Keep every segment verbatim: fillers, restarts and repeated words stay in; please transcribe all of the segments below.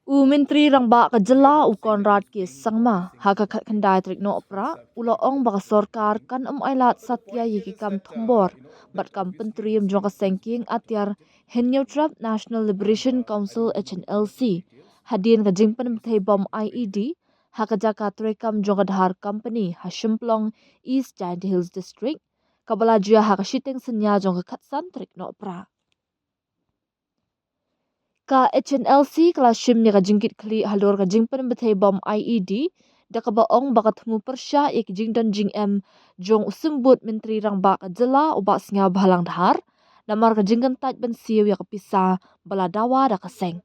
U Myntri Rangbah ka jylla u Conrad K Sangma ha ka khatkhyndai tarik Nohprah u la ong ba ka sorkar kan ym ailad satia ïa ki kam thombor bad kam pyntriem jong ka seng kieng atiar Hynñiewtrep National Liberation Council H N L C hadien ka jingpynbthei bom I E D ha ka jaka treikam jong ka Dhar Company ha Shymplong, East Jaintia Hills District, kaba la jia ha ka shiteng synñia jong ka khatsan tarik Nohprah. Ka H N L C ka la shim ïa ka jingkitkhlieh halor ka jingpynbthei bom I E D da kaba ong ba ka thmu pyrshah ïa ki jingdon jingem jong u Symbud Myntri Rangbah ka jylla u Bah Sniawbhalang Dhar namar ka jingkyntait ban siew ïa ka pisa ba la dawa da ka seng.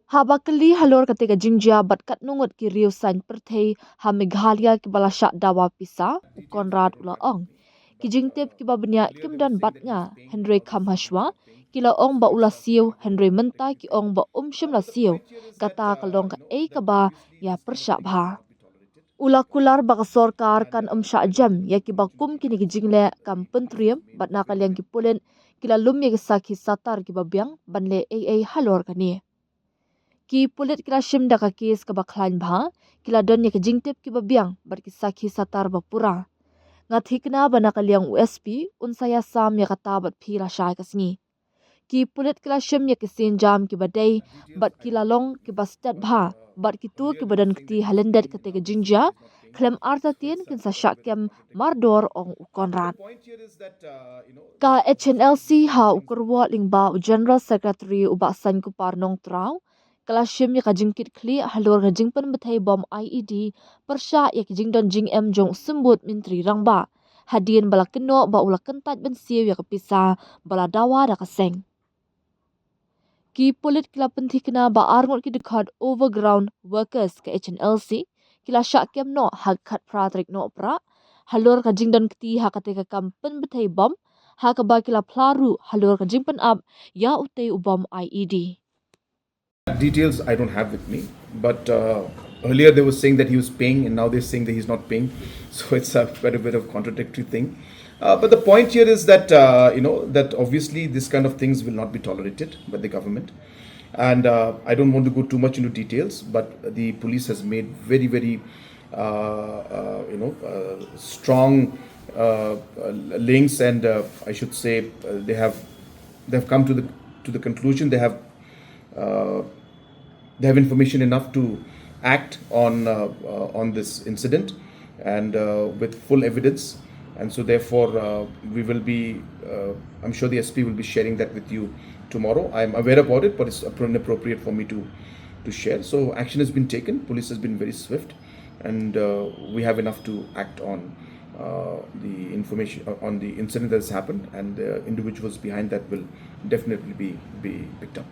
Haba kylli halor kata ka jingjia bad katno ngut ki riew saiñ pyrthei ha Meghalaya kiba la shah dawa pisa, u Conrad u la ong, ki jingtip kiba bniah kim don bad nga, hynrei kham hashwa ki la ong ba u la siew, hynrei mynta ki ong ba um shym la siew. Kata ka long kaei kaba ïa pyrshah bha. U la kular ba ka sorkar kan ym shah jem ïa kiba kum kine ki jingleh kam pyntriem bad na ka liang ki pulit ki la lum ïa ki sakhi satar kiba biang ban leh ei ei halor kane. Ki pulit ki la shim da ka kes kaba khlaiñ bha, ki la don ïa ki jingtip kiba biang bad ki sakhi satar ba pura. Nga thikna ba na ka liang u S P un sa ïasam ïa kata bad phi lashai ka sngi. Ki pulit ki la shim ïa ki sienjam kiba dei bad ki la long kiba stet bha bad kito kiba don kti ha lyndet kata ka jingjia khlem artatien kin sa shah kem mardor, ong u Conrad. Ka H N L C ha u kyrwoh lyngba u General Secretary u Bah Sainkupar Nongtraw ka la shim ïa ka jingkitkhlieh halor ka jingpynbthei bom I E D pyrshah ïa ki jingdon jingem jong u Symbud Myntri Rangbah hadien ba la kynnoh ba u la kyntait ban siew ïa ka pisa ba la dawa da ka seng. Ki pulit ki la pynthikna ba arngut ki dkhot overground workers ka H N L C ki la shah kem noh ha ka khatphra tarik Nohprah halor ka jingdon kti ha kata ka kam pynbthei bom, ha kaba ki la phla ruh halor ka jingpynap ïa utei u bom I E D. Details I don't have with me, but uh, earlier they were saying that he was paying, and now they're saying that he's not paying. So it's a quite a bit of contradictory thing. Uh, but the point here is that uh, you know that obviously this kind of things will not be tolerated by the government, and uh, I don't want to go too much into details. But the police has made very, very uh, uh, you know uh, strong uh, uh, links, and uh, I should say uh, they have they have come to the to the conclusion they have uh, they have information enough to act on uh, uh, on this incident and uh, with full evidence. And so, therefore, uh, we will be. Uh, I'm sure the S P will be sharing that with you tomorrow. I'm aware about it, but it's appro- inappropriate for me to to share. So, action has been taken. Police has been very swift, and uh, we have enough to act on uh, the information uh, on the incident that has happened, and the individuals behind that will definitely be be picked up.